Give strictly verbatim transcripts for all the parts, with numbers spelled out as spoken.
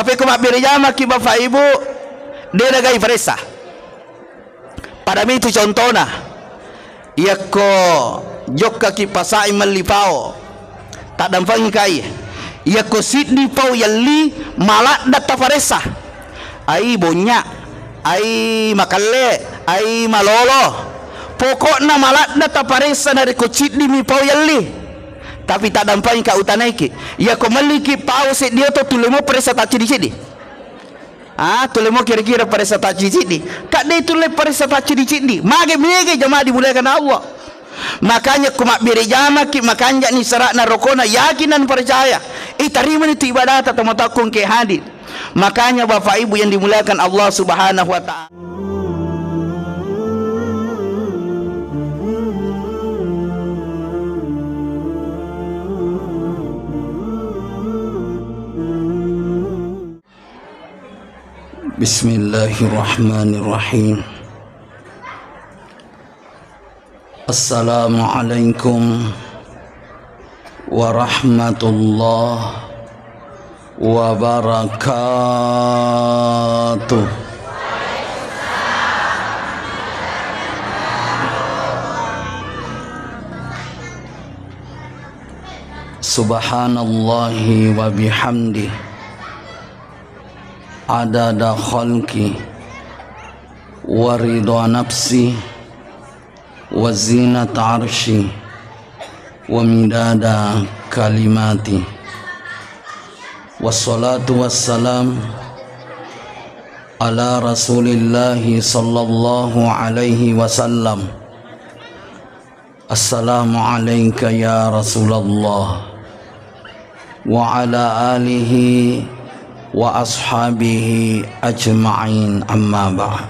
Pekko mabbere jamaki Bapak Ibu, de nagai paressa. Pada mitu contona, yakko jokkaki pasa'i melli pao, taddampengi kai. Yakko siddi pao yelli, maladda taparessa. Ai bonnya, ai makelle, ai malolo. Pokokna maladda taparessa narekko ciddimi pao yelli. Tapi taddampengi ka utanaiki. Yakko melliki pao seddi oto tulle mo paressa tacciddi-ciddi. Ah, tulle mo kira-kira paressa tacciddi-ciddi. Kadde tulle paressa tacciddi-ciddi. Mage mege jamaah dimuliakan Allah. Makanya ko mabbere jamaki, makanjani sara'na rokona, yakin dan percaya. Itarimani tu ibadata tomatoakkong ke hadir. Makanya Bapak Ibu yang dimuliakan Allah Subhanahu wa Ta'ala. Bismillahirrahmanirrahim. Assalamualaikum warahmatullahi wabarakatuh. Subhanallahi wa bihamdi, adada khalqi, wa ridha nafsi, wa zinata arshi, wa midada kalimati. Wassalatu wassalam ala Rasulillahi sallallahu alaihi wasallam. Assalamu alaika ya Rasulullah, wa ala alihi wa ashabihi ajma'in, amma ba'd.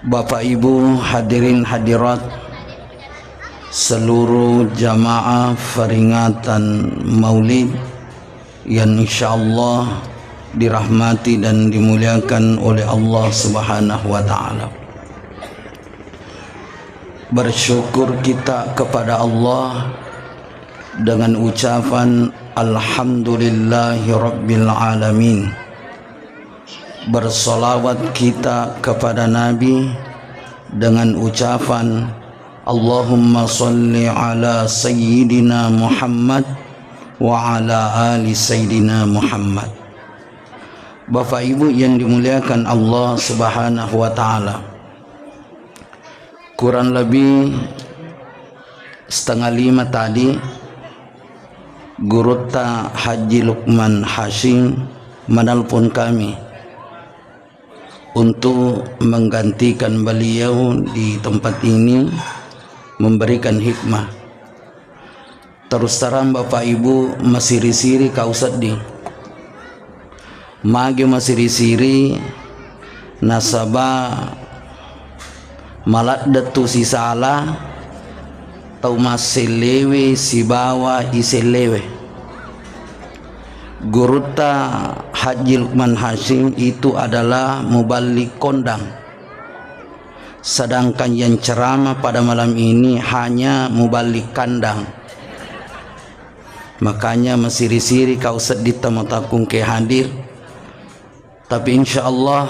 Bapak Ibu hadirin hadirat, seluruh jamaah peringatan Maulid yang insyaallah dirahmati dan dimuliakan oleh Allah Subhanahu wa Ta'ala. Bersyukur kita kepada Allah dengan ucapan Alhamdulillahirabbil alamin. Bersolawat kita kepada Nabi dengan ucapan Allahumma salli ala Sayyidina Muhammad wa ala ali Sayyidina Muhammad. Bapak Ibu yang dimuliakan Allah Subhanahu wa Ta'ala, kurang lebih setengah lima tadi, Gurutta Haji Lukman Hasyim menelpon kami untuk menggantikan beliau di tempat ini memberikan hikmah. Terus terang Bapak Ibu, masiri-siri kau sedding. Magi masiri-siri, nasaba maladde tu sisala tau massellewe sibawa isellewe. Gurutta Haji Lukman Hasyim itu adalah muballigh kondang. Sedangkan yang ceramah pada malam ini hanya muballigh kandang. Makanya masiri-siri kau sedding tamatakung ke hadir. Tapi insya Allah,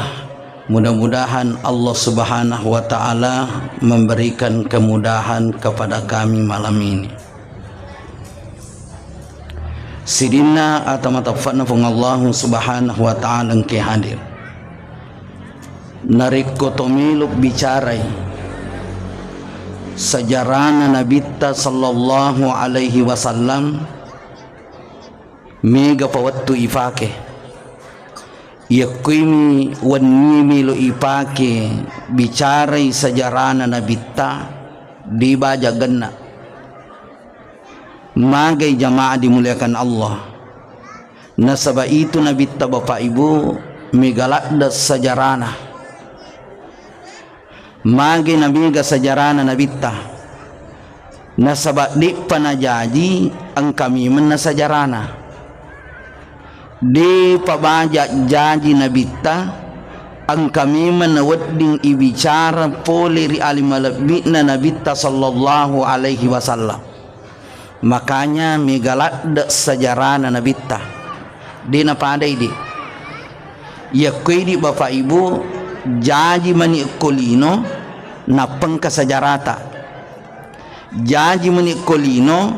mudah-mudahan Allah Subhanahu wa Ta'ala memberikan kemudahan kepada kami malam ini. Sidinna ata matafa'na Puang Allahu Subhanahu wa Ta'ala engke hadir. Narekko to melo bicarai sejarahna Nabitta sallallahu alaihi wasallam, mega pa wettu ipake. Yakkuimi wenni melo ipake bicarai sejarahna Nabitta, de baja genna. Magai jamaah dimuliakan Allah. Nasaba itu Nabitta Bapak Ibu mega ladde sejarahna. Magi namega sejarahna Nabitta. Nasaba de'pa najaji engka memenna sejarahna. De'pa baja jaji Nabitta, engka memeng nawedding ibicara pole ri ali malebbi'na Nabitta sallallahu alaihi wasallam. Makanya mega ladde' sejarana Nabitta. De' napadai di. Yakko idi' Bapak Ibu, jaji mani ko lino, nappa engka sejarata. Jaji mani ko lino,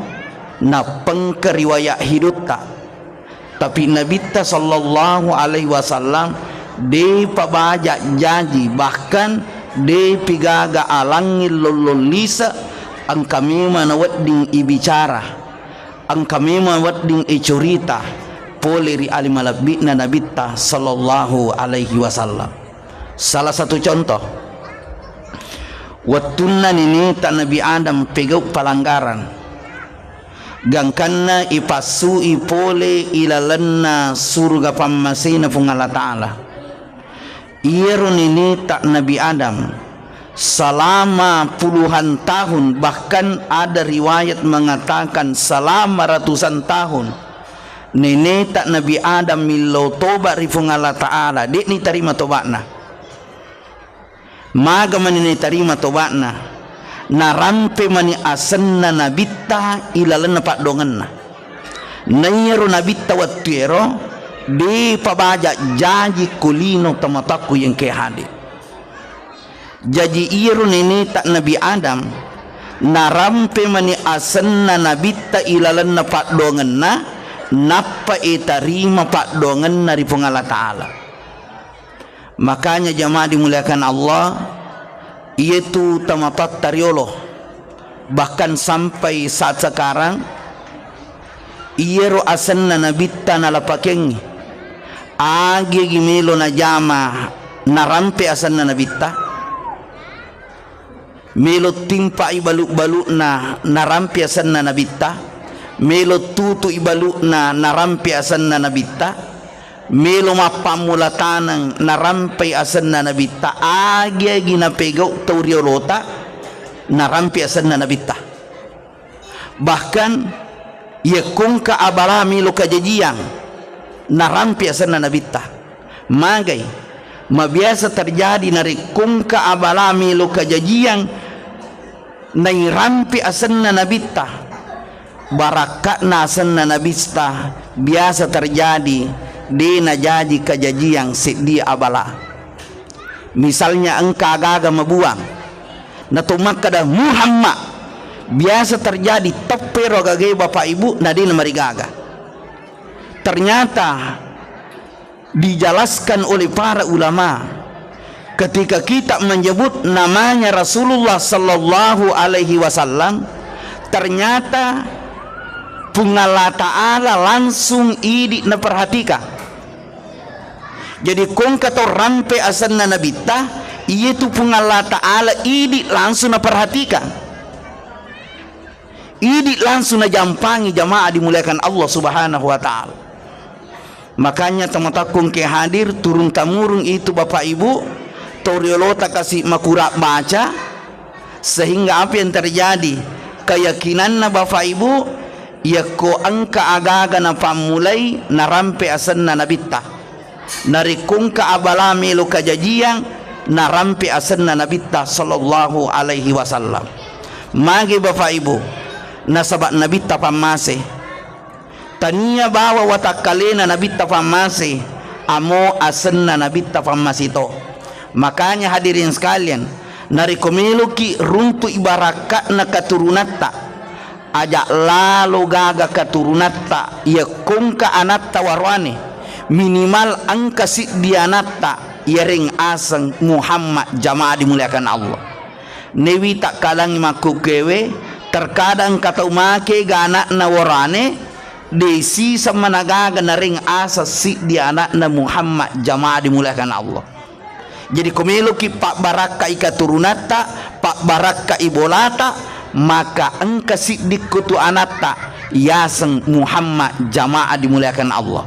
nappa engka riwayat hidutta. Tapi Nabitta sallallahu alaihi wasallam de'pa baja jaji, bahkan de'pi gaga alangngi lollong lise', engka memang nawedding ibicara, engka memang wedding icurita pole ri ale malebbi'na Nabitta sallallahu alaihi wasallam. Salah satu contoh, wettunna neneta Nabi Adam pegau' palanggaran, gangkanna ipassui pole ilalenna suruga pammasena Puang Allah Ta'ala. Iyaro neneta Nabi Adam selama puluhan tahun, bahkan ada riwayat mengatakan selama ratusan tahun, neneta Nabi Adam millau toba' ri Puang Allah Ta'ala, de'ni tarima toba'na. Maga mani natarima toba'na, narampe mani asenna Nabitta ilalenna paddoangenna. Naiyaro Nabitta wettuero de'pa baja jaji ko lino tamatakku engkae hadir. Jaji iyaro neneta Nabi Adam narampe mani asenna Nabitta ilalenna paddoangenna, nappa itarima paddoangenna ri Puang Allah Ta'ala. Makanya jamaah dimuliakan Allah, iyatu tamatatta riolo, bahkan sampai saat sekarang, iyaro asenna Nabitta nalapakengngi. Agi-agi melo najama narampe asenna Nabitta. Melo timpa'i balu'-balu'na narampe asenna Nabitta, melo tutu'i balu'na narampe asenna Nabitta, melo mappammula taneng narampe asenna Nabitta, agi-agi napegau' tau riolota narampe asenna Nabitta. Bahkan, yakko engka abala melo kajajiang, narampe asenna Nabitta. Magai, mabiasa terjadi narekko engka abala melo kajajiang, nairampe asenna Nabitta. Barakka'na asenna Nabitta biasa terjadi, de' najaji kajajiang seddi abala. Misalnya engka aga-aga mabuang, nato makkeda Muhammad, biasa terjadi teppero agagae Bapak Ibu, na de' namarigaga. Ternyata dijelaskan oleh para ulama, ketika kita menyebut namanya Rasulullah sallallahu alaihi wasallam, ternyata Puang Allah Ta'ala langsung idi' naperhatikan. Jadi, ko engka tau rampe asenna Nabitta, iyatu Puang Allah Ta'ala idi' langsung naperhatikan. Idi' langsung najampangi, jamaah dimuliakan Allah Subhanahu wa Ta'ala. Makanya, tamatakku engkae hadir, turun tamurun itu Bapak Ibu, tau riolota kasi' makura' baca, sehingga apa yang terjadi? Keyakinanna Bapak Ibu, yakko engka aga-aga napammulai, narampe asenna Nabitta. Narekko engka abala melo kajajiang, narampe asenna Nabitta sallallahu alaihi wasallam. Magi Bapak Ibu, nasaba Nabitta pammase. Tania bawa watakkalena Nabitta pammase, amo asenna Nabitta pammase to. Makanya hadirin sekalian, narekko meloki runtu'i barakka'na katurunatta, aja' lalo gaga katurunatta, yakko engka anatta waroane, minimal engka siddi anatta, yareng aseng Muhammad, jamaah dimuliakan Allah. Newi takkalangi makkukkuewe, terkadang engka tau make ga ana'na worane, de' siseng managaga nareng aseng siddi ana'na Muhammad, jamaah dimuliakan Allah. Jadi, ko meloki pabbarakkai katurunatta, pabbarakkai bolata, maka engka siddi kutu anatta yaseng Muhammad, jamaah dimuliakan Allah.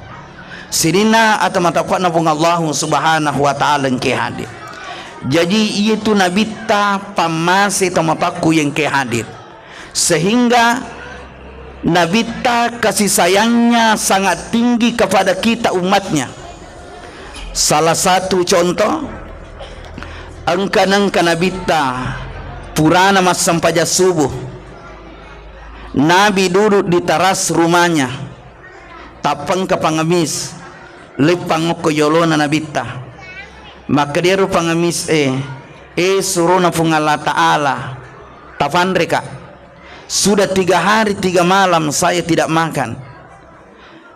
Sininna ata matapa'na Puang Allahu Subhanahu wa Ta'ala engke hadir. Jaji, iyatu Nabitta pammase tamatakku engke hadir. Sehingga Nabitta kasih sayangnya sangat tinggi kepada kita umatnya. Salah satu contoh, engka nengka Nabitta purana massempajang subuh. Nabi duduk di teras rumahnya. Tappengka pangemis, leppang okko yolona Nabitta. Makkeda iyaro pangemis e, "E surona Puang Allah Ta'ala, tapanreka. Sudah tiga hari tiga malam saya tidak makan."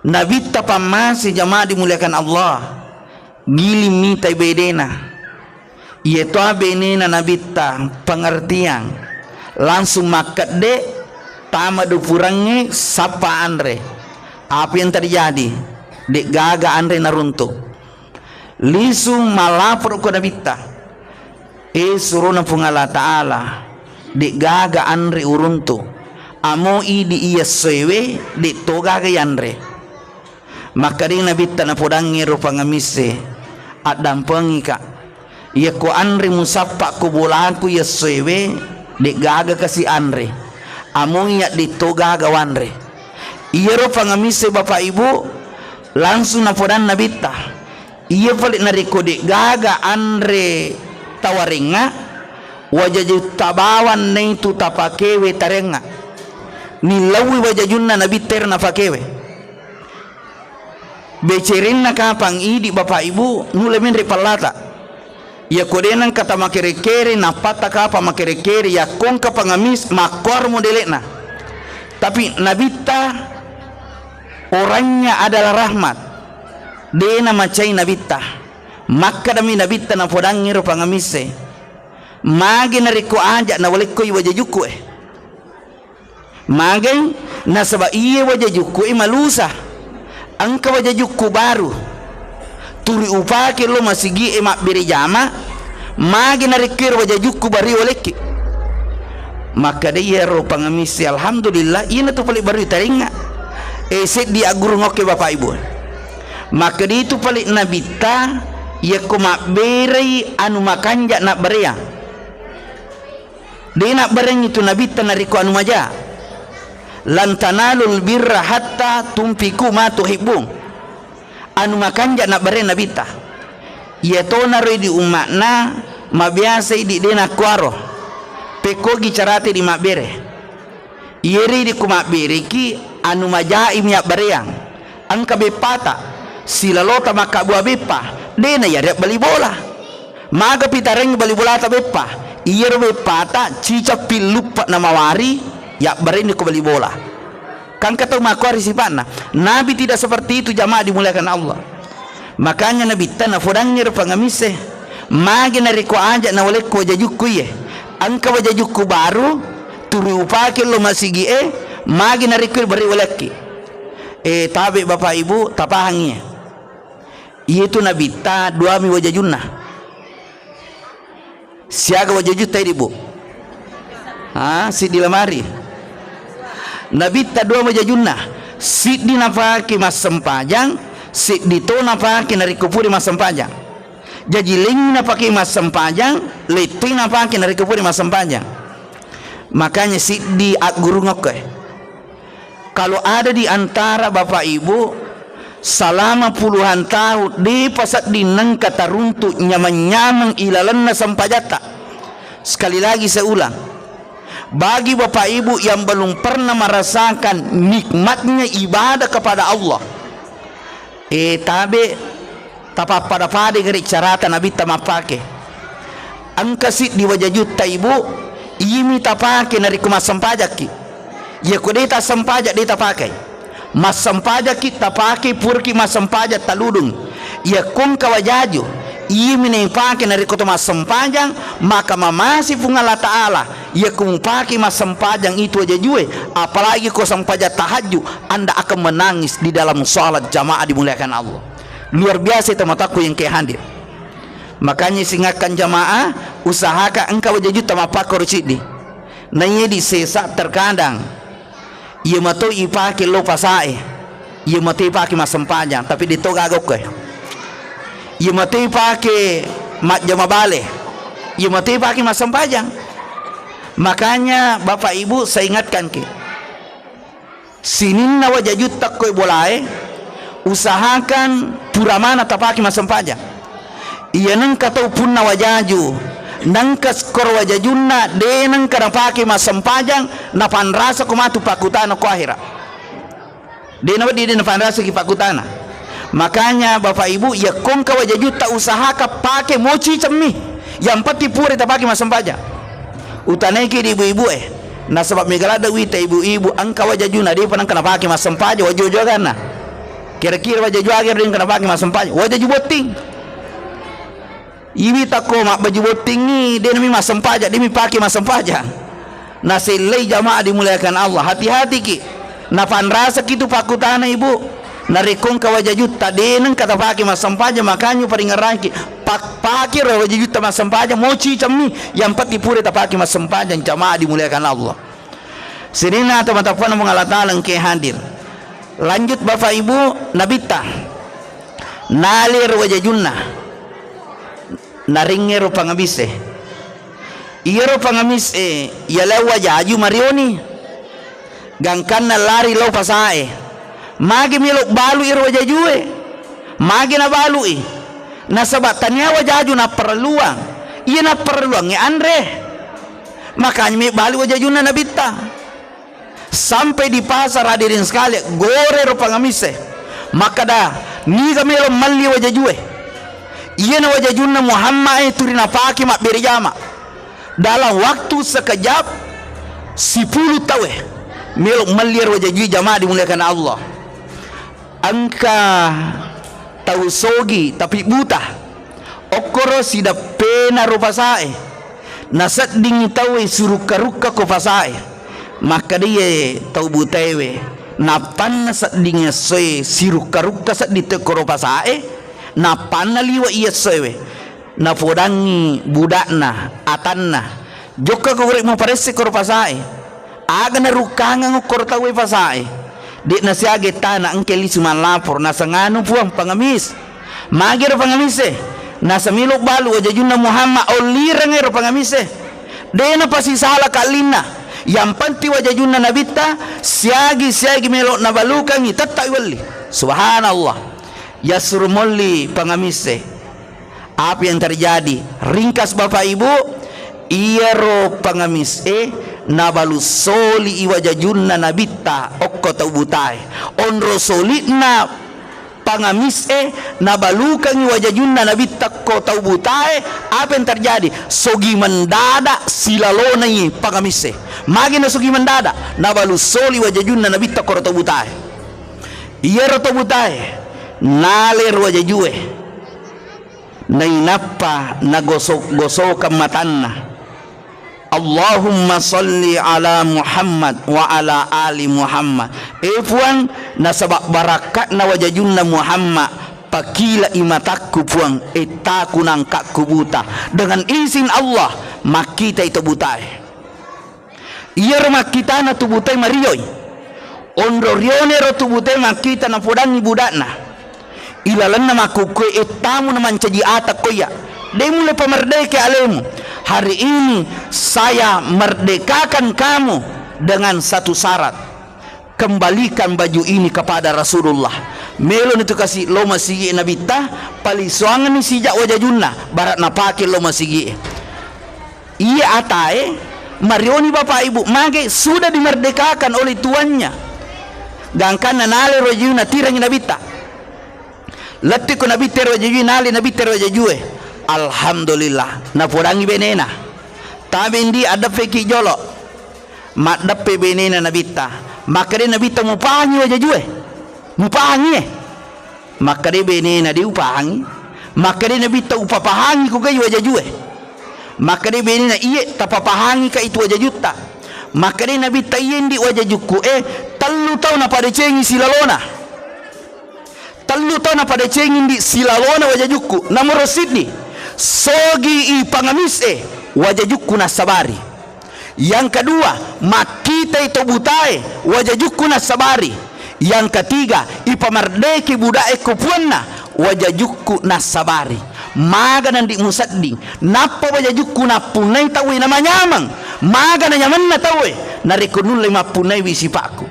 Nabitta pammase, jamaah dimuliakan Allah. Giling mitai bedena. Iyato benena Nabitta pengertian, langsung makkedde, tama dupurengnge, sappa anre. Apa yang terjadi? De'gaga anre naruntuk. Lisu malapor ko Nabitta, "E surona Puang Allah Ta'ala, de'gaga anre uruntuk. Amo idi iya essoewe, de'to gaga yanre." Makkeda Nabitta napodangngi ro pangemisse, "Addampengika. Iyako anre musappa ko bolaku iya essoewe, de'gaga kasi anre. Amo iya de'to gaga wanre." Iyaro pangemisse, Bapak Ibu, langsung napodang Nabitta, "Iya pale narekko de'gaga anre tawarengnga, wajajutta bawang naitu tapakewe tarengnga." Nillauwi wajajunna Nabitta ero napakewe. Becerenna kapang idi, Bapak Ibu, nulle menre pallata. Iyako de nengka tamakere-kere, nappatta kapang makere-kere, yakko engka pangemis, makkuaro modele'na. Tapi Nabitta orangnya adalah rahmat. De namacai Nabitta. Makkedami Nabitta napodangngi ro pangemisse, "Magi narekko aja nawalekkoi wajajukku e?" Mageng, nasaba iye wajajukku e malusa. Engka wajajukku baru. Turi upake lo masigi e mabbere jama, magi narekko ero wajajukku baru walekki. Makkeda iyaro pangemisse, "Alhamdulillah, iyana tu pale baru taringa." E, seddi aggurung okke, Bapak Ibu. Makkeda itu pale Nabitta, yakko mabberei anu makanja nabbereang. De nabbarengngi tu Nabitta narekko anu maja. "Lan tanalul birra hatta tunfiqu ma tuhibbun." Anu makanja nabbareng Nabitta. Iyatonaro idi umma'na mabiasa idi de nakkuaro. Pekkogi carata idi mabbere. Iyeri idi ku mabbereki anu majai miyabbareang. Engka beppata, silalota makkabua beppa, de nayareng bali bola. Maga pitarengngi bali bolata beppa? Iyaro beppata cicang pilluppa namawari, yabbarenni ko bali bola. Kan engka tau makkuari sipa'na. Nabi tidak seperti itu, jamaah dimuliakan Allah. Makanya Nabitta napodangngi ro pangemisse, "Magi narekko aja nawalekko wajajukku iye? Engka wajajukku baru, turi upake lo masigi e, magi narekko bari walekki." E, tabe Bapak Ibu, tapahangi. Iyatu Nabitta duami wajajunna. Siaga wajajutta idi, Bu? Ha, siddi lamari. Nabitta dua wajajunna. Siddi napake massempajang, siddi to napake narekko pura massempajang. Jaji lengngi napake massempajang, lettoi napake narekko pura massempajang. Makanya siddi aggurung okkoe. Kalau ada di antara Bapak Ibu selama puluhan tahun, depa sedding nengka taruntuk nyameng-nyameng ilalenna sempajatta. Sekali lagi saya ulang, bagi Bapak Ibu yang belum pernah merasakan nikmatnya ibadah kepada Allah, eh, tabe, tapappada-pada gari carata Nabitta mappake. Engka siddi wajajutta, Ibu, iyami tapake narekko massempajakki. Iyako de tassempajang, de tapakai. Massempajakki tapake puraki massempajang taludung. Iyako engka wajaju, iyami naipake narekko to massempajang, maka mamase Puang Allah Ta'ala. Iyako mupake massempajang itu wajajue, apalagi ko sempajang tahajud, Anda akan menangis di dalam salat jamaah dimuliakan Allah. Luar biasa itu mataku yang ke hadir. Makanya singakan jamaah, usahakan engka wajajutta mappakkoro siddi. Naiya di sesa terkadang iya mato ipake lo pasae, iya mato ipake massempajang, tapi de to gaga okkoe. Iya mato ipake majjama bale, iya mato ipake massempajang. Makanya Bapak Ibu, saya ingatkan ki, sininna wajajutta okkoe bolae, usahakan pura mana tapake massempajang. Iya nengka tau punna wajaju, Nengka koro wajajunna, de nengka napake massempajang, napanrasa ko matu pakkutana ko ahera. De nawedding, de napanrasaki pakkutana. Makanya, Bapak Ibu, yakko engka wajajutta, usahaka pake moci cemmi. Yang penting pura tapake massempajang. Utanaiki di ibu-ibu e. Nasaba mega ladde wita ibu-ibu engka wajajuna, depa nengka napake massempajang, waju-wajuaganna. Kira-kira wajaju aga de nengka napake massempajang? Wajaju botting. Iwi takko mabbaju bottingngi, de nami massempajang, de mi pake massempajang. Nasellei jamaah dimuliakan Allah. Hati-hatiki. Napanrasaki tu pakkutana ibu. Narekko engka wajajutta, de nengka tapake massempajang, makanya paringerrangki. Pak-, pake ro wajajutta massempajang, moci cemmi. Yang penting pura tapake massempajang, jamaah dimuliakan Allah. Sininna to matappuanna Puang Allah Taala engke hadir. Lanjut Bapak Ibu, Nabitta. Nale ro wajajunna. Naringngero pangamis e. Iyaro pangamis e, yalai wajaju marioni. Gangkanna lari lao pasae. Magi melo balu iyaro wajajue. Magi nabalui. Nasaba tania wajaju napparelluang. Iya napparelluangnge anre. Makanya mebbalu wajajunna Nabitta. Sampai di pasar, hadirin sekalian, gore ro pangamis e. Makkada, niga melo melli wajajue. Iyana wajajunna Muhammad e tuli napake mabbere jama. Dalam waktu sekejap, sipulu tau e melo melli ro wajajue, jamaah dimuliakan Allah. Engka tau sogi tapi buta. Okkoro sideppena ro pasae. Naseddingi tauwe sirukka-rukka ko pasae. Makkeda iye tau butaewe, nappanna seddingi essoe sirukka-rukka sedding tau koro pasae, nappanna liwe' iye essoewe. Napodangngi buda'na, atanna, "Jokka ko gure' muparesse koro pasae. Aga narukkangeng okkoro tauwe pasae? De' nasiaga ettana engke lisu mallapor, nasanganu Puang pangamis." Magero pangamise? Nasamilo balu wajajunna Muhammad, ollireng ero pangamise. De' napasisala kallinna. Yang penting wajajunna Nabitta, siagi-siagi melo nabalukangngi, tetta' iwelli. Subhanallah. Yasuru molli pangamise. Apa yang terjadi? Ringkas, Bapak Ibu, iyaro pangamis e nabalu soli i wajajunna Nabitta okko tau butae. Onro soli'na pangamis e nabalukangngi wajajunna Nabitta okko tau butae, apa yang terjadi? Sogi mendadak silalonai pangamis e. Magi na sogi mendadak? Nabalu soli wajajunna Nabitta okko tau butae. Iyaro tau butae nale ro wajajue. Nainappa nagosok-gosokang matanna. "Allahumma salli ala Muhammad wa ala ali Muhammad." E Puang, nasaba barakka'na wajajunna Muhammad, pakilai matakku Puang, ettaku nangkakku buta. Dengan izin Allah, makkitai to butae. Iyaro makkitana tu butae marioi. Onro rione ro tu butae makkita napodangngi buda'na. Ilalenna makkukkue ettamu na mancaji ata koya. De' mulle pamerdeke alemu. Hari ini saya merdekakan kamu dengan satu syarat. Kembalikan baju ini kepada Rasulullah. Meloni tu kasi lo masigi Nabitta, palisuangenni sija wajajunna, bara napake lo masigi. Iya atae, marioni Bapak Ibu, mage sudah dimerdekakan oleh tuannya. Gangkanna nale ro wajajue natirangi Nabitta. Lettuko Nabitta ro wajajue, nale Nabitta ro wajajue. Alhamdulillah, napodangngi benena. Tabe ndi addeppeki jolo. Maddeppe benena Nabitta. Makkeda Nabitta, "Mupahangi wajajue? Mupahangi e?" Makkeda benena, "De' upahangi." Makkeda Nabitta, "Upapahangi ko gai wajajue?" Makkeda benena, "Iye, tapapahangi ka itu wajajutta." Makkeda Nabitta, "Iye ndi wajajukku e, tellu tau napadecengi silalona. Tellu tau napadecengi ndi silalona wajajukku. Nomoro siddi, sogi i pangamis e, wajajukku nassabari." Yang kedua, makkitai to butae, wajajukku nassabari. Yang ketiga, ipamerdeke buda'e ko puanna, wajajukku nassabari. Maga nandi musedding, nappa wajajukku nappunnai tauwe namanyameng. Maga nanyamenna tauwe, narekko nulle mappunnaiwi sipa'ku.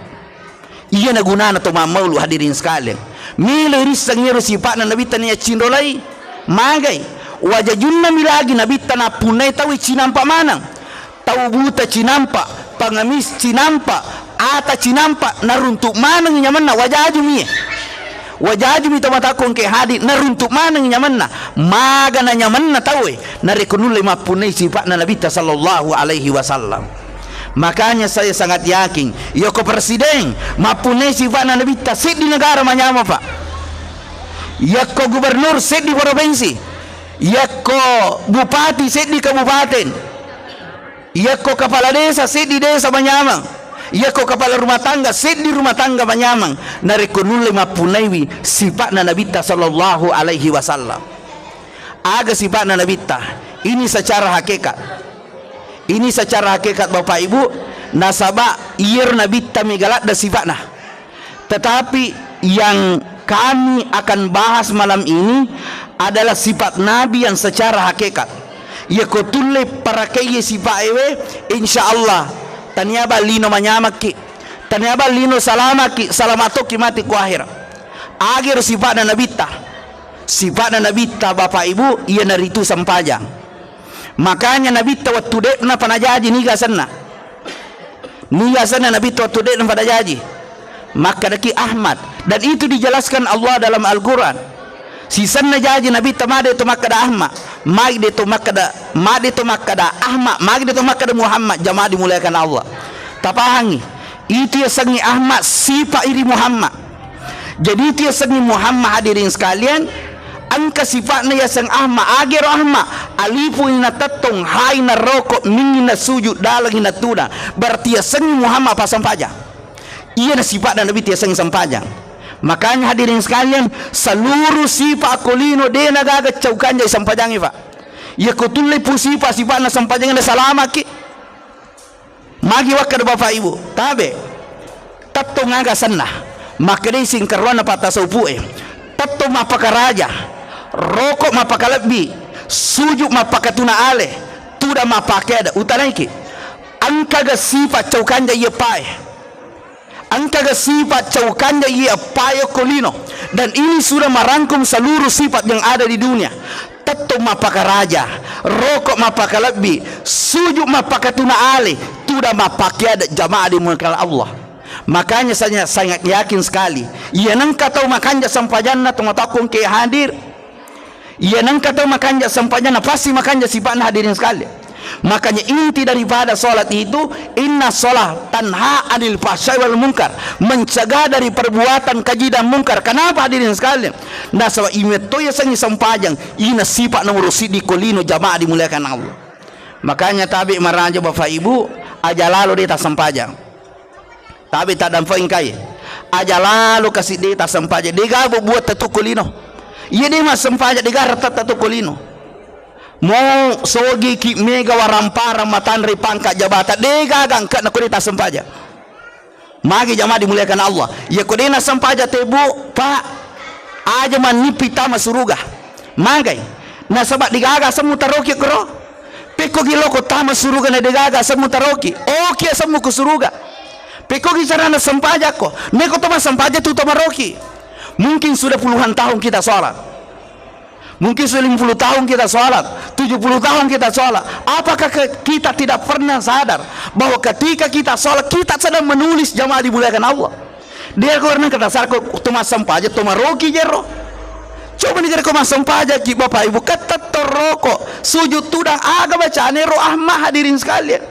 Iyana gunana to mammaulu, hadirin sekalian. Melo irisseng iyaro sipa'na Nabitta naiya cinrolai. Magai? Wajajunnami lagi Nabitta nappunnai tauwe cinampa maneng. Tau buta cinampa, pengemis cinampa, ata cinampa, naruntuk maneng nyamenna, wajajumi. Wajajumi to matakkong ke hadir, naruntuk maneng nyamenna. Magana nyamenna tauwe, narekko nulle mappunnai sifa'na Nabitta sallallahu alaihi wasallam. Makanya saya sangat yakin, yako presiden mappunnai sifa'na Nabitta, seddi negara manyameng, Pak. Yakko gubernur, seddi provinsi. Yakko bupati, seddi kabupaten. Yakko kepala desa, seddi desa manyameng. Yakko kepala rumah tangga, seddi rumah tangga manyameng. Narekko nulle mappunnaiwi sifa'na Nabitta sallallahu alaihi wasallam. Aga sifa'na Nabitta? Ini secara hakikat. Ini secara hakikat, Bapak Ibu, nasaba iyaro Nabitta mega ladde sifa'na. Tetapi yang kami akan bahas malam ini adalah sifat Nabi yang secara hakikat. Yako tulle parakaiye sifa'ewe, insya Allah, taniaba lino manyamakki, taniaba lino salamaki, salama tokki mati ku akhirat. Agero sifa'na Nabitta. Sifa'na Nabitta, Bapak Ibu, iyanaritu sempajang. Makanya Nabitta wettu de'na panajaji niga asenna. Niga asenna Nabitta wettu de'na panajaji. Makkedaki Ahmad. Dan itu dijelaskan Allah dalam Al-Quran. Sisenna jaji Nabitta made to makkeda Ahmad. Magi de to makkeda, made to makkeda Ahmad, magi de to makkeda Muhammad, jamaah dimuliakan Allah. Tapahangi. Itu yasengngi Ahmad sipa iri Muhammad. Jadi itu yasengngi Muhammad, hadirin sekalian, engka sifa'na yaseng Ahmad, agero Ahmad, alifu ina tettong, hai na roko, ming ina sujud, daleng ina tudang. Berarti yasengngi Muhammad apa sempajang? Iyana sifa'na Nabi tu yasengngi sempajang. Makanya hadirin sekalian, seluruh sifa ko lino de na gaga cau kanjai sempajangi, Pak. Yako tulle pu sifa-sifa'na sempajang na salamaki. Magi wakkeda Bapak Ibu, tabe. Tettong aga asenna. Makkedai singkaruanna pattasaupue. Tettong mappakaraja. Roko mappakalebbi. Sujud mappakatuna ale. Tudang mappakeada. Utanaiki. Engkaga sifat cau kanja iya pae? Engkaga sifat cau kanja iya pae ko lino? Dan ini sudah merangkum seluruh sifat yang ada di dunia. Tettong mappakaraja, roko mappakalebbi, sujud mappakatuna ale, tudang mappakeada, jamaah dimuliakan Allah. Makanya saya sangat yakin sekali, iya nengka tau makanja sempajanna, tau matakkong ke hadir, iya nengka tau makanja sempajanna, pasti makanja sifa'na, hadirin sekalian. Makanya inti daripada salat itu, inna salat tanha anil fahsyai wal munkar, mencegah dari perbuatan keji dan mungkar. Kenapa, hadirin sekalian? Nasaba imetto yasengngi sempajang, ina sifat nomor siddi ko lino, jamaah dimuliakan Allah. Makanya tabe maraja Bapak Ibu, aja lalo de tassempajang. Tabe taddampeng kai. Aja lalo kasi de tassempajang. De gaga buat tatu ko lino. Iya de massempajang, de gaga retta tatu ko lino. Mo sogi ki mega waramparang matanre pangkat jabatan, de gaga engka na ko de tassempajang. Magi jamaah dimuliakan Allah. Iya ko de nassempajang te, Bu, Pak, aja mannipi tama suruga. Magai? Nasaba de gaga asemmu taroki koro. Pekko gi loko tama suruga na de gaga asemmu taroki. Oki asemmu ku suruga. Pekko gi carana sempajakko. Neko to massempajang tu tamaroki. Mungkin sudah puluhan tahun kita sholat. Mungkin sudah lima puluh tahun kita sholat, tujuh puluh tahun kita sholat. Apakah ke-, kita tidak pernah sadar bahwa ketika kita sholat, kita sedang menulis, jamaah dimuliakan Allah? Dia karena kata sarko to massempajang, to maroki jero. Coba nih, ko massempajang ki, Bapak Ibu, ketetto roko, sujud tudang, aga bacane ro Ahmad, hadirin sekalian.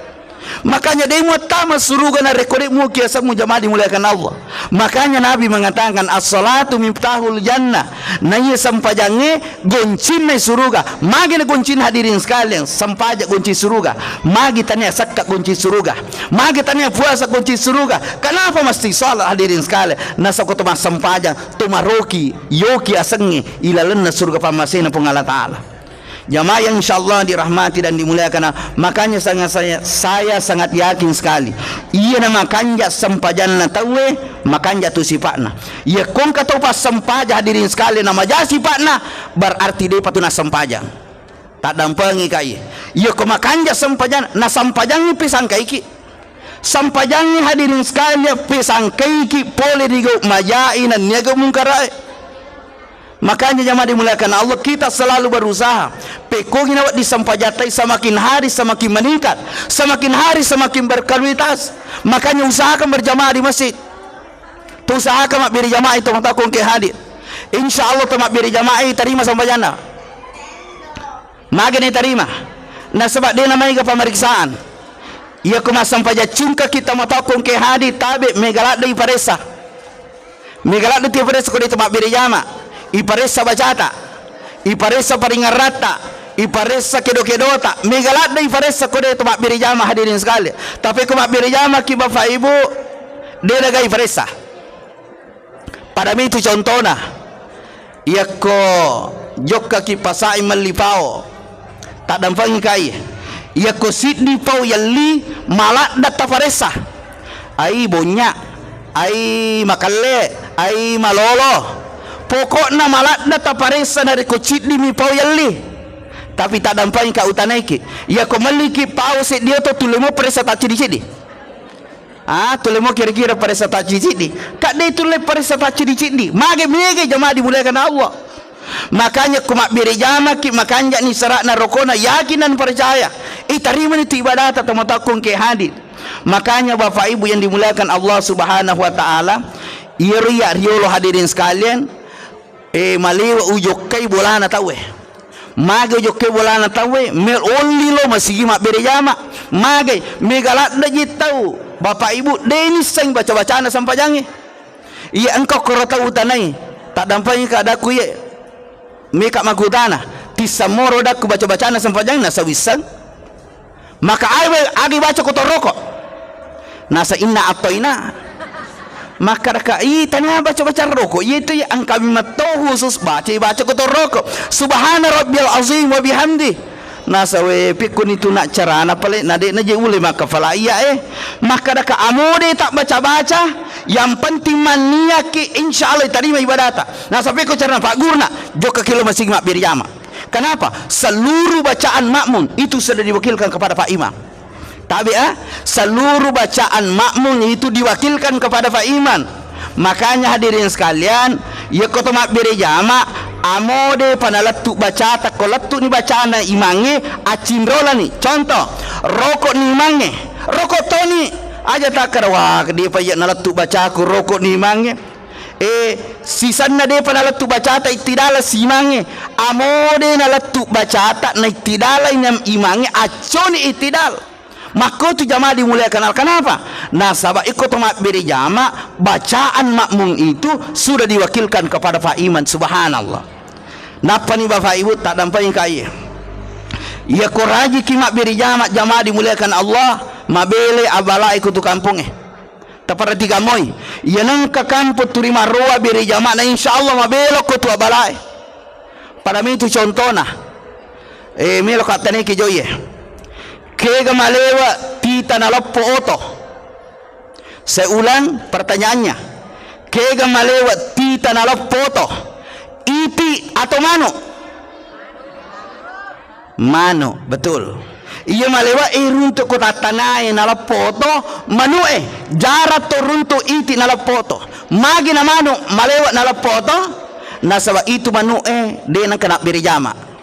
Makanya de muattama suruga narekko de muki asemmu, jamaah dimuliakan Allah. Makanya Nabi mengatakan, "As-salatu miftahul jannah." Naiya sempajangnge goncinna suruga. Magi na goncinna, hadirin sekalian? Sempajang gonci suruga. Magi tania sekka gonci suruga? Magi tania puasa gonci suruga? Kenapa mesti salat, hadirin sekalian? Nasaba ko to massempajang, to maroki, yoki asengnge ilalenna suruga pammasena Puang Allah Ta'ala. Jamaah yang insyaallah dirahmati dan dimuliakan, makanya sangat saya, saya sangat yakin sekali, iyana makanja sempajanna tauwe, makanja tu sifa'na. Iya kongka tau passempaja, hadirin sekalian, namaja sifa'na, berarti depa tu nassempajang. Taddampengi kai. Iya ko makanja sempajanna, nasempajangi pesangkaiki. Sempajangi, hadirin sekalian, pesangkaiki pole ri gau majai nennia gau mungkarae. Makanya jamaah dimuliakan Allah, kita selalu berusaha. Pekkogi nawedding sempajatta semakin hari semakin meningkat, semakin hari semakin berkualitas. Makanya usahakan berjamaah di masjid. Usahakan mabbere jamaah itu matakkung ke hadir. Insya Allah to mabbere jamaah tarima sempajanna. Magi natarima? Nasaba de namaega pemeriksaan. Iyako massempajang cungka kita matakkung ke hadir tabe mega ladde iparessa. Mega ladde tu iparessa ko de to mabbere jama. Iparessa bacata. Iparessa paringaratta. Iparessa kedo-kedota. Mega ladde iparessa ko de to mabbere jama hadirin sekalian. Tapi ko mabbere jama ki Bapak Ibu, de naga iparessa. Pada mitu contona, iyakko jokkaki pasai melli pao, taddampengi kai. Iyakko siddi pao yelli, maladda taparessa. Ai bonya, ai makelle, ai malolo. Pokokna maladda taparessa narekko ciddimi pao yelli. Tapi taddampengi ka utanaiki. Iyakko melliki pao seddi oto tulle mo paressa taccidi-cidi. Ah, tulle mo kira-kira paressa taccidi-cidi. Kadde tulle paressa taccidi-cidi. Mage mege jamaah dimuliakan Allah. Makanya ku mabbere jamaki makanjani sara'na rokona yakin dan percaya. Itarimani tu ibadata tomatoakkong ke hadir. Makanya Bapak Ibu yang dimuliakan Allah Subhanahu wa Ta'ala, iyaro iya riolo hadirin sekalian, Eh, malewa ujokkai bolana tauwe. Mage ujokkai bolana tauwe, mel olli lo masigi mabbere jama. Mage, mega ladde ji tau. Bapak Ibu, de nisseng baca-bacana sempajangnge. Iya engka koro tau utanai. Taddampengi ka dakku iye. Meka makutana. Tissammoro dakku baca-bacana sempajangnge, nasawisseng. Maka awe agi baca ko toroko. Nasa inna attoina. Maka raka i tania baca-baca roko. Iya itu ya engkami metto khusus baca, baca ko toroko. Subhana rabbiyal azim wa bihamdi. Nasa we pikkuni tu nak carana pale na de na je ule maka fala iya eh. Maka raka amode tak baca-baca. Yang penting manniaki insya Allah tarima ibadata. Nasa pekko carana Pak Gurna. Jokka kilo masigi mabbere jama. Kenapa? Seluruh bacaan makmum itu sudah diwakilkan kepada Pak Imam. Tabe, ah? Seluruh bacaan makmum itu diwakilkan kepada Pak Imam. Makanya hadirin sekalian, iya ko to mabbere jama, amode panalettu bacata ko lettu ni bacana imangnge, accinrolani. Contoh, rokok ni imangnge, rokok toni. Aja takkara, wah, dia pa iya nalettu bacaku rokok ni imangnge. Eh, sisanna depa nalettu bacata ittidala simangnge. Amode nalettu bacata naittidala inam imangnge acconi ittidal. Makkotu jamaah dimuliakan Allah. Kenapa? Nasaba ikko to mabbere jama, bacaan makmum itu sudah diwakilkan kepada Pak Imam. Subhanallah. Nappani Bapak Ibu taddampengi kai. Iya ko rajiki mabbere jama, jamaah dimuliakan Allah, mabele abalae kutu kampongnge. Taperhatikan moi, iya nengka kampung turi marroa bere jama'na, insya Allah mabelokko tu abalae. Pada mitu contona. Eh, melo kattaneki joie. Kega malewa tita naleppo oto? Saya ulang pertanyaannya. Kega malewa tita naleppo oto? Iti atau manu? Manu, betul. Iya malewa e runtuk ko tattanae naleppo oto, manu e. Jarang to runtuk iti naleppo oto. Magi na manu malewa naleppo oto? Nasaba itu manu e de nengka nabbere jama.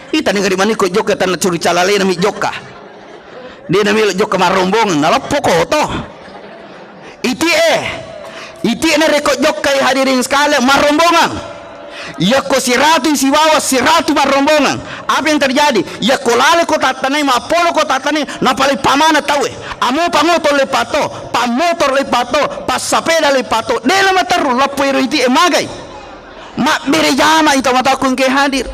Ita ni gari manu ko jokka tanna curi calalena mi jokka. De na melo jokka marombong, naleppo ko oto. Iti e, iti e narekko jokkai hadirin sekalian marrombongan. Yakko siratu sibawa siratu marrombongan. Apa yang terjadi? Yakko lale ko tattanai, mappolo ko tattanai, napalai pamana tauwe. Amo pangotor le pato, pammotor le pato, passapeda le pato. Dela materru lappo ero iti e magai. Mabbere jama ita mataku engke hadir.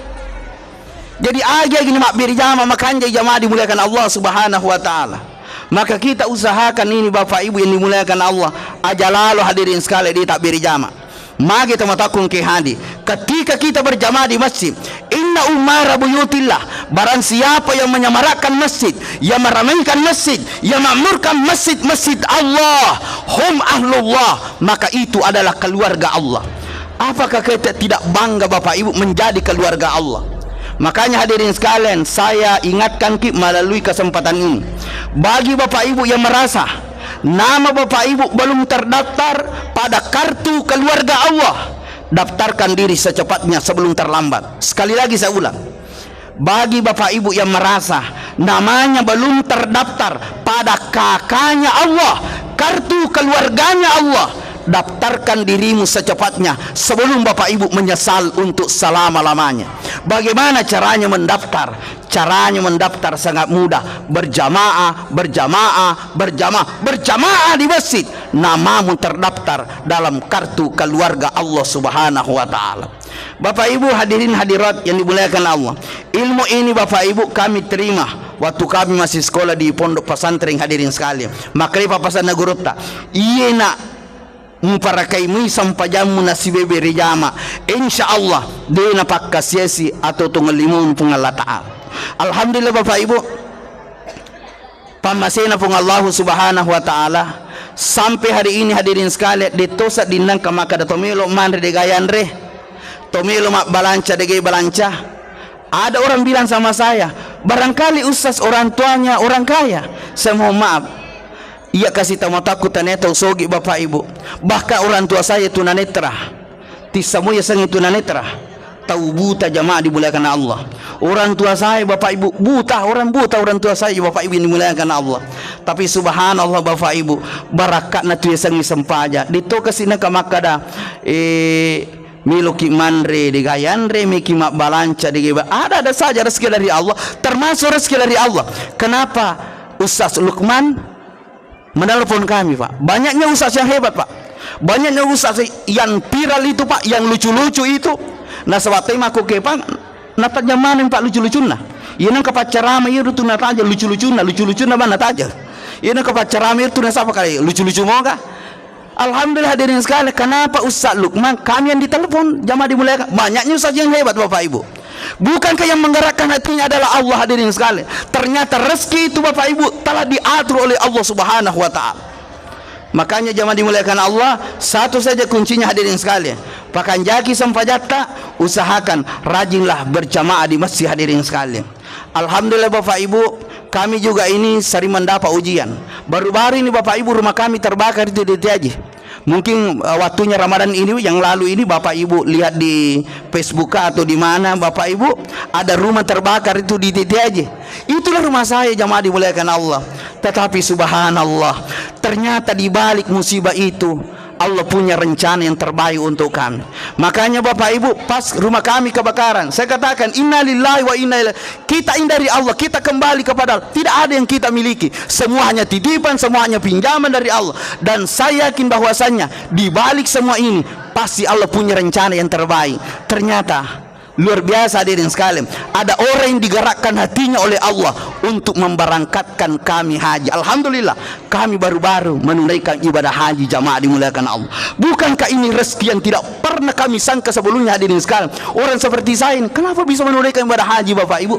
Jadi agi-agi ni mabbere jama makanjai jamaah dimuliakan Allah Subhanahu wa Ta'ala. Maka kita usahakan ini Bapak Ibu yang dimuliakan Allah, aja lalo hadirin sekalian di tabbere jama. Magi tau matakkung ke hadi. Ketika kita berjamaah di masjid, inna ummara buyutillah, barang siapa yang menyemarakkan masjid, yang meramaikan masjid, yang makmurkan masjid-masjid Allah, hum ahlullah, maka itu adalah keluarga Allah. Apakah kita tidak bangga Bapak Ibu menjadi keluarga Allah? Makanya hadirin sekalian, saya ingatkan ki melalui kesempatan ini. Bagi Bapak Ibu yang merasa nama Bapak Ibu belum terdaftar pada kartu keluarga Allah, Daftarkan diri secepatnya sebelum terlambat. Sekali lagi saya ulang. Bagi Bapak Ibu yang merasa namanya belum terdaftar pada K K-nya Allah, kartu keluarganya Allah, daftarkan dirimu secepatnya sebelum Bapak Ibu menyesal untuk selama-lamanya. Bagaimana caranya mendaftar? Caranya mendaftar sangat mudah. Berjamaah, berjamaah, berjamaah, berjamaah di masjid. Namamu terdaftar dalam kartu keluarga Allah Subhanahu wa Ta'ala. Bapak Ibu hadirin hadirat yang dimuliakan Allah, ilmu ini Bapak Ibu kami terima waktu kami masih sekolah di pondok pesantren, hadirin sekalian. Makanya papasanna gurutta, iye nak muparakai mui sampajammu nasibebere jama, insya Allah de napakkasiasi atau tungellimung Puang Allah Ta'ala. Alhamdulillah Bapak Ibu, pammasena Puang Allahu Subhanahu wa Ta'ala, sampai hari ini hadirin sekalian, de tosa dinnangka makkada tomelo manre de gayanre, tomelo mabbalanca de gai balanca. Ada orang bilang sama saya, barangkali ustaz orang tuanya orang kaya. Saya mohon maaf, iya kasih tahu mataku taneta usogi Bapak Ibu. Bahkan orang tua saya tunanetra. Tissa mo yasengnge tunanetra, tau buta, jamaah dimuliakan Allah. Orang tua saya, Bapak Ibu, buta, orang buta, orang tua saya, Bapak Ibu yang dimuliakan Allah. Tapi subhanallah, Bapak Ibu, barakka'na tu yasengnge sempaja. Ditto kasi naka makkada, eh, meloki manre, de gayanre, meki mabbalanca, de geba. Ada-ada saja rezeki dari Allah, termasuk rezeki dari Allah. Kenapa Ustaz Lukman menelpon kami, Pak. Banyaknya ustaz yang hebat, Pak. Banyaknya ustaz yang viral itu, Pak, yang lucu-lucu itu. Nasaba tema ko ke, Pak, natajang maneng, Pak, lucu-lucunna. Iya nengka paccarama iya tu natajang lucu-lucunna, lucu-lucunna bang natajang. Iya nengka paccarama iya tu nasaba kali lucu-lucu moga. Alhamdulillah hadirin sekalian, kenapa Ustaz Lukman kami yang ditelepon, jamaah dimuliakan? Banyaknya ustaz yang hebat, Bapak Ibu. Bukankah yang menggerakkan hatinya adalah Allah, hadirin sekalian? Ternyata rezeki itu, Bapak Ibu, telah diatur oleh Allah Subhanahu wa Ta'ala. Makanya jamaah dimuliakan Allah, satu saja kuncinya, hadirin sekalian. Pakanjaki sempajatta, usahakan rajinlah berjamaah di masjid, hadirin sekalian. Alhamdulillah Bapak Ibu, kami juga ini sering mendapat ujian. Baru-baru ini Bapak Ibu, rumah kami terbakar itu di T A J. Mungkin, eh, waktunya Ramadan ini, yang lalu ini Bapak Ibu lihat di Facebook atau di mana, Bapak Ibu, ada rumah terbakar itu di T A J. Itulah rumah saya, jamaah dimuliakan Allah. Tetapi subhanallah, ternyata di balik musibah itu, Allah punya rencana yang terbaik untuk kami. Makanya Bapak Ibu, pas rumah kami kebakaran, saya katakan, "Innalillahi wa inna ilaihi." Kita ini dari Allah, kita kembali kepada Allah. Tidak ada yang kita miliki. Semuanya titipan, semuanya pinjaman dari Allah. Dan saya yakin bahwasannya di balik semua ini, pasti Allah punya rencana yang terbaik. Ternyata, luar biasa, hadirin sekalian. Ada orang yang digerakkan hatinya oleh Allah untuk memberangkatkan kami haji. Alhamdulillah, kami baru-baru menunaikan ibadah haji, jamaah dimuliakan Allah. Bukankah ini rezeki yang tidak pernah kami sangka sebelumnya, hadirin sekalian? Orang seperti saya ini, kenapa bisa menunaikan ibadah haji, Bapak Ibu?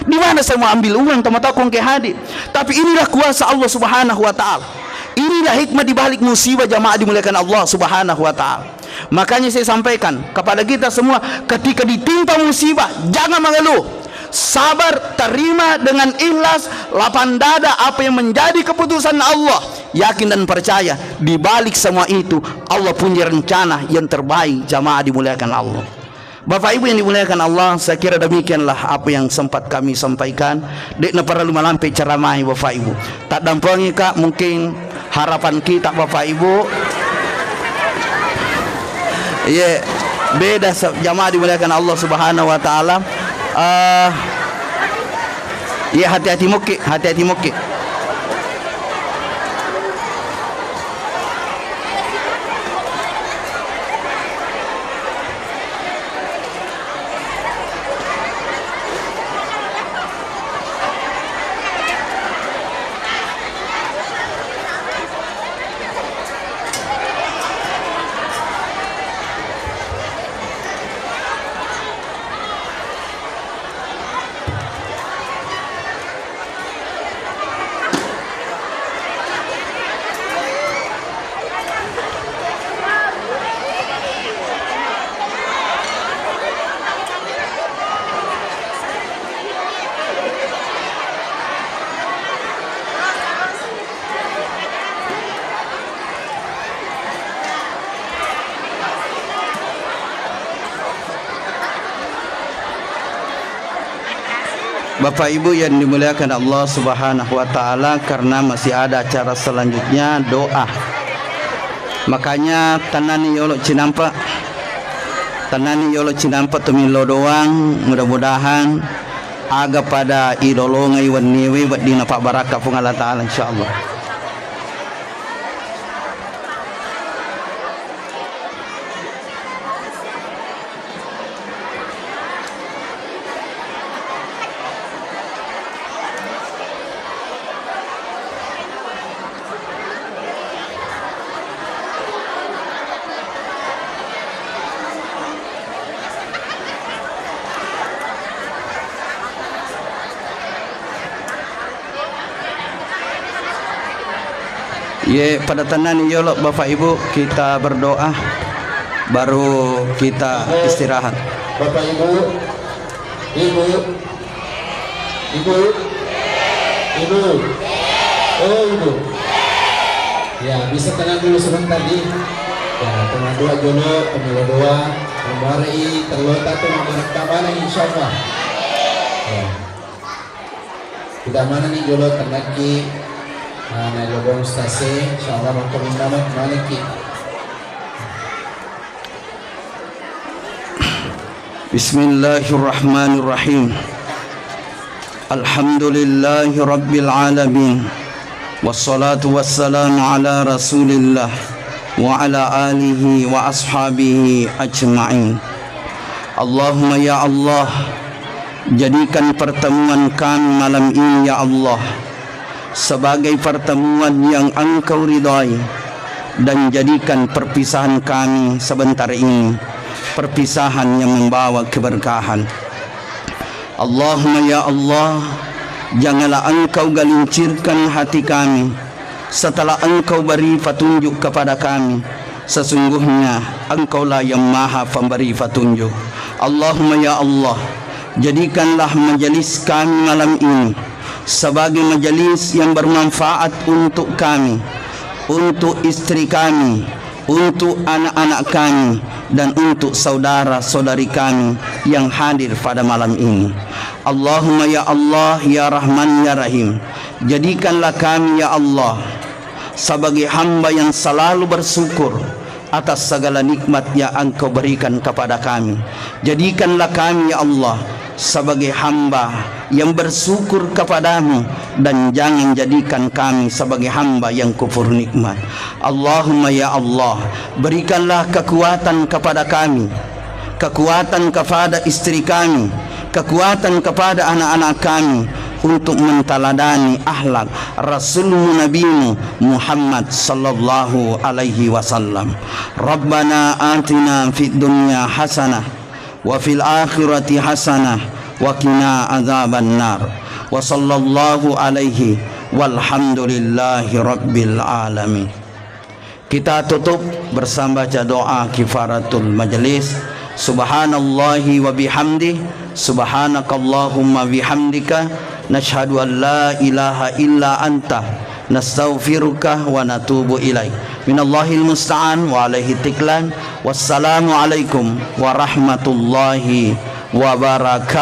Di mana saya mau ambil uang, teman-teman, ke haji? Tapi inilah kuasa Allah Subhanahu wa Ta'ala. Inilah hikmah di balik musibah, jamaah dimuliakan Allah Subhanahu wa Ta'ala. Makanya saya sampaikan kepada kita semua, ketika ditimpa musibah, jangan mengeluh. Sabar, terima dengan ikhlas, lapang dada apa yang menjadi keputusan Allah. Yakin dan percaya, di balik semua itu, Allah punya rencana yang terbaik, jamaah dimuliakan Allah. Bapak Ibu yang dimuliakan Allah, saya kira demikianlah apa yang sempat kami sampaikan. De'na perlu malampe ceramah, Bapak Ibu. Taddampengika mungkin harapan kita, Bapak Ibu. Iya, beda se-, jamaah dimuliakan Allah Subhanahu wa Ta'ala. Eh, iya, hati-hati muki, hati-hati muki. Bapak Ibu yang dimuliakan Allah Subhanahu wa Ta'ala, karena masih ada acara selanjutnya, doa. Makanya, tennani yolo cinampa, tennani yolo cinampa, tumillo doang. Mudah-mudahan aga pada ilolongai wenniwi wedding napabbarakka Puang Allah Ta'ala, insyaallah. Ye, pada tennani yolo, Bapak Ibu, kita berdoa, baru kita istirahat. Bapak Ibu, Ibu, Ibu, Ibu, oh Ibu, ya, bisa tenang dulu sebentar di. Ya, tenang dua jolo, pemilu doa, kembali terlota tu, masyarakat mana, insyaallah. Ya. Udah mana nih jolo tenaki, nah, naik lobong stase, insyaallah mau kami mana, mana ki. Bismillahirrahmanirrahim. Alhamdulillahi rabbil alamin. Wassalatu wassalamu ala Rasulillah wa ala alihi wa ashabihi ajma'in. Allahumma ya Allah, jadikan pertemuan kami malam ini, ya Allah, sebagai pertemuan yang Engkau ridhai, dan jadikan perpisahan kami sebentar ini perpisahan yang membawa keberkahan. Allahumma ya Allah, janganlah Engkau gelincirkan hati kami setelah Engkau beri petunjuk kepada kami. Sesungguhnya Engkaulah yang Maha Pemberi petunjuk. Allahumma ya Allah, jadikanlah majelis kami malam ini sebagai majelis yang bermanfaat untuk kami, untuk istri kami, untuk anak-anak kami, dan untuk saudara-saudari kami yang hadir pada malam ini. Allahumma ya Allah, ya Rahman, ya Rahim, jadikanlah kami, ya Allah, sebagai hamba yang selalu bersyukur atas segala nikmat yang Engkau berikan kepada kami. Jadikanlah kami, ya Allah, sebagai hamba yang bersyukur kepada-Mu, dan jangan jadikan kami sebagai hamba yang kufur nikmat. Allahumma ya Allah, berikanlah kekuatan kepada kami, kekuatan kepada istri kami, kekuatan kepada anak-anak kami untuk menteladani akhlak Rasul-Mu, Nabi-Mu Muhammad sallallahu alaihi wasallam. Rabbana atina fid dunya hasanah wa fil akhirati hasanah wa qina adzaban nar. Wa sallallahu alaihi walhamdulillahi rabbil alamin. Kita tutup bersama baca doa kifaratul majlis. Subhanallahi wa bihamdi, subhanakallahumma bihamdika, nashhadu an la ilaha illa anta, nastaghfiruka wa natubu ilaik. Minallahil musta'an wa alaihi tiklan. Wassalamu alaikum warahmatullahi wabarakatuh.